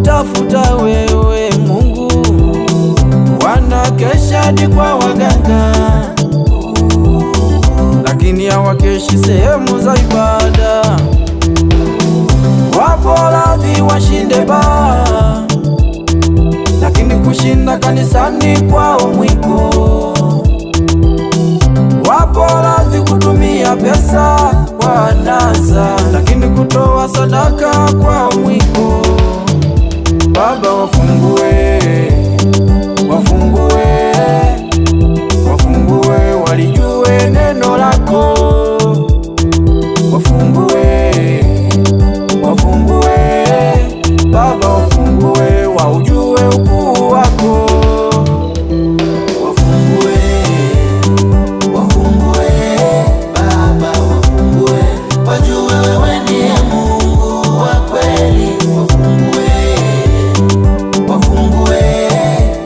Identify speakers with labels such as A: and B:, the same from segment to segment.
A: kukutafuta wewe Mungu, wanakesha hadi kwa waganga, lakini hawakeshi sehemu za ibada. Wapo radhi washinde baa, lakini kushinda kanisani kwao mwiko. Wapo radhi kutumia pesa kwa anasa, lakini kutoa sadaka kwao mwiko. Baba wafungue, wafungue, wafungue walijue neno lako. Wafungue, wafungue, Baba wafungue waujue ukuu wako.
B: Wafungue, wafungue, Baba wafungue, wajue wewe ndiye Mungu wa kweli. Wafungue, wafungue,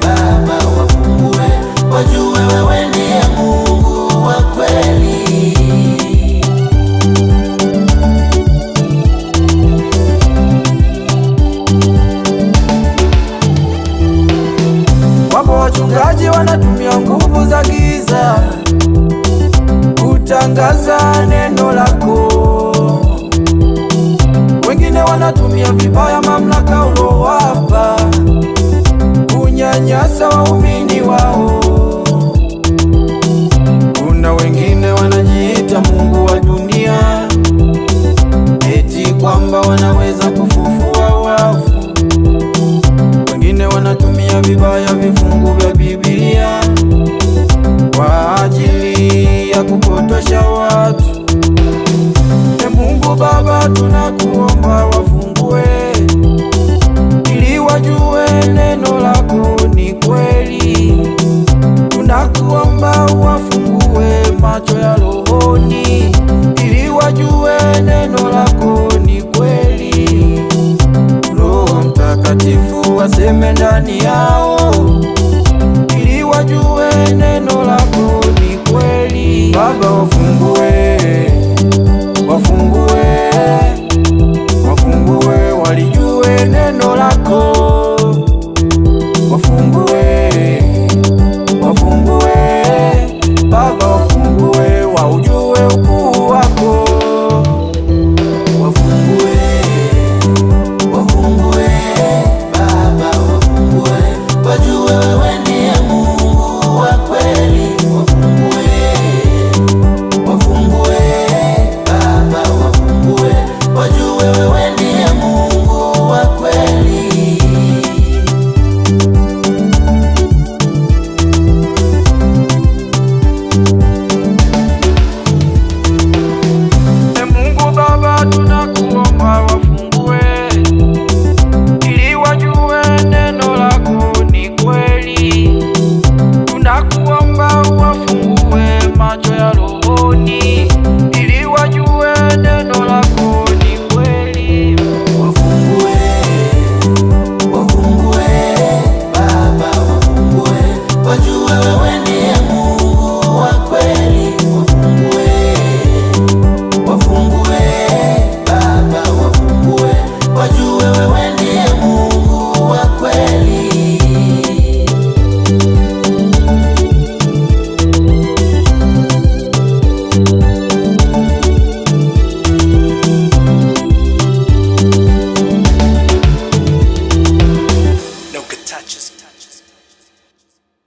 B: Baba wafungue, wajue wewe ndiye Mungu wa kweli.
A: Wapo wachungaji wanatumia nguvu za giza kutangaza neno lako, wengine wanatumia vibaya mamlaka ulowapa kunyanyasa waumini wao. Kuna wengine wanajiita Mungu wa dunia, eti kwamba wanaweza kufufua wafu. Wengine wanatumia vibaya vifungu vya Biblia kwa ajili ya kupotosha watu. E Mungu Baba, tunakuomba wafungue ili wajue neno lako ni kweli. Tunakuomba wafungue macho ya rohoni ili wajue neno lako ni kweli. Roho Mtakatifu aseme ndani yao.